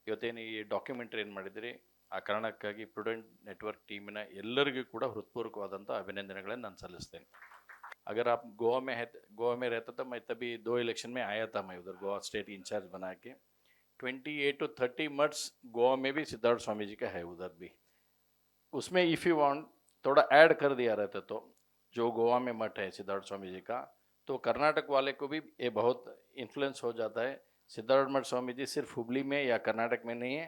ಇವತ್ತೇನು ಈ ಡಾಕ್ಯುಮೆಂಟ್ರಿ ಏನು ಮಾಡಿದಿರಿ, ಆ ಕಾರಣಕ್ಕಾಗಿ ಪ್ರುಡೆಂಟ್ ನೆಟ್ವರ್ಕ್ ಟೀಮಿನ ಎಲ್ಲರಿಗೂ ಕೂಡ ಹೃತ್ಪೂರ್ವಕವಾದಂಥ ಅಭಿನಂದನೆಗಳನ್ನು ನಾನು ಸಲ್ಲಿಸ್ತೇನೆ. अगर आप गोवा में है, गोवा में रहता था मैं, तभी दो इलेक्शन में आया था मैं उधर, गोवा स्टेट इंचार्ज बना के। 28 to 30 मठ्स गोवा में भी सिद्धार्थ स्वामी जी का है उधर भी। उसमें if you want थोड़ा ऐड कर दिया रहता तो जो गोवा में मठ है सिद्धार्थ स्वामी जी का, तो कर्नाटक वाले को भी ये बहुत इन्फ्लुएंस हो जाता है। सिद्धार्थ मठ स्वामी जी सिर्फ हुबली में या कर्नाटक में नहीं है,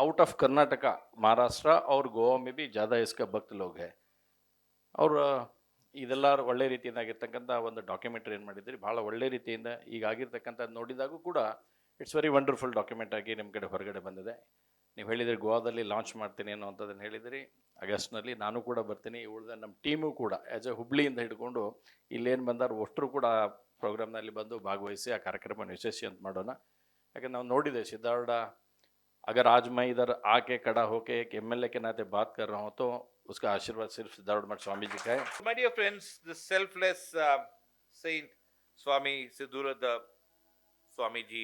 आउट ऑफ कर्नाटका, महाराष्ट्र और गोवा में भी ज़्यादा इसका भक्त लोग है। और ಇದೆಲ್ಲ ಒಳ್ಳೆ ರೀತಿಯಿಂದ ಆಗಿರ್ತಕ್ಕಂಥ ಒಂದು ಡಾಕ್ಯುಮೆಂಟ್ರಿ ಏನು ಮಾಡಿದ್ರಿ, ಭಾಳ ಒಳ್ಳೆ ರೀತಿಯಿಂದ ಈಗ ಆಗಿರ್ತಕ್ಕಂಥ ನೋಡಿದಾಗೂ ಕೂಡ it's very wonderful document ಆಗಿ ನಿಮ್ಮ ಕಡೆ ಹೊರಗಡೆ ಬಂದಿದೆ. ನೀವು ಹೇಳಿದ್ರಿ ಗೋವಾದಲ್ಲಿ ಲಾಂಚ್ ಮಾಡ್ತೀನಿ ಅನ್ನೋವಂಥದ್ದನ್ನು ಹೇಳಿದಿರಿ ಆಗಸ್ಟ್ನಲ್ಲಿ. ನಾನು ಕೂಡ ಬರ್ತೀನಿ. ಉಳಿದ ನಮ್ಮ ಟೀಮು ಕೂಡ ಆ್ಯಸ್ ಎ ಹುಬ್ಳಿಯಿಂದ ಹಿಡ್ಕೊಂಡು ಇಲ್ಲೇನು ಬಂದಾರ ಅಷ್ಟರು ಕೂಡ ಆ ಪ್ರೋಗ್ರಾಮ್ನಲ್ಲಿ ಬಂದು ಭಾಗವಹಿಸಿ ಆ ಕಾರ್ಯಕ್ರಮವನ್ನು ಯಶಸ್ವಿ ಅಂತ ಮಾಡೋಣ. ಯಾಕಂದ್ರೆ ನಾವು ನೋಡಿದೆ ಸಿದ್ಧಾರೂಢ, अगर आज मैं इधर आके खड़ा होके एक एमएलए के नाते बात कर रहा हूँ तो उसका आशीर्वाद सिर्फ सिद्धारूढ़ मठ स्वामी जी का है। My dear friends, the selfless saint Swami Siddharudha Swamiji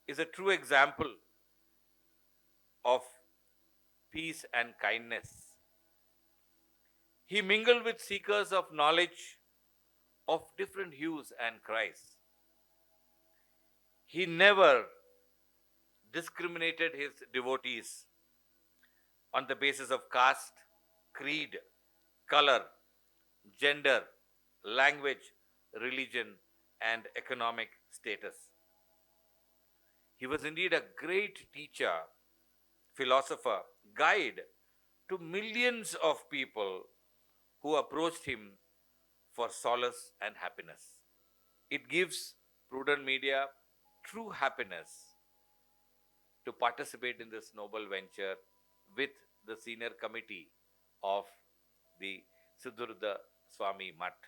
is a true example of peace and kindness. He mingled with seekers of knowledge of different hues and cries. He never discriminated his devotees on the basis of caste, creed, color, gender, language, religion, and economic status. He was indeed a great teacher, philosopher, guide to millions of people who approached him for solace and happiness. It gives Prudent Media true happiness to participate in this noble venture with the senior committee of the Siddharudha Swami Mutt.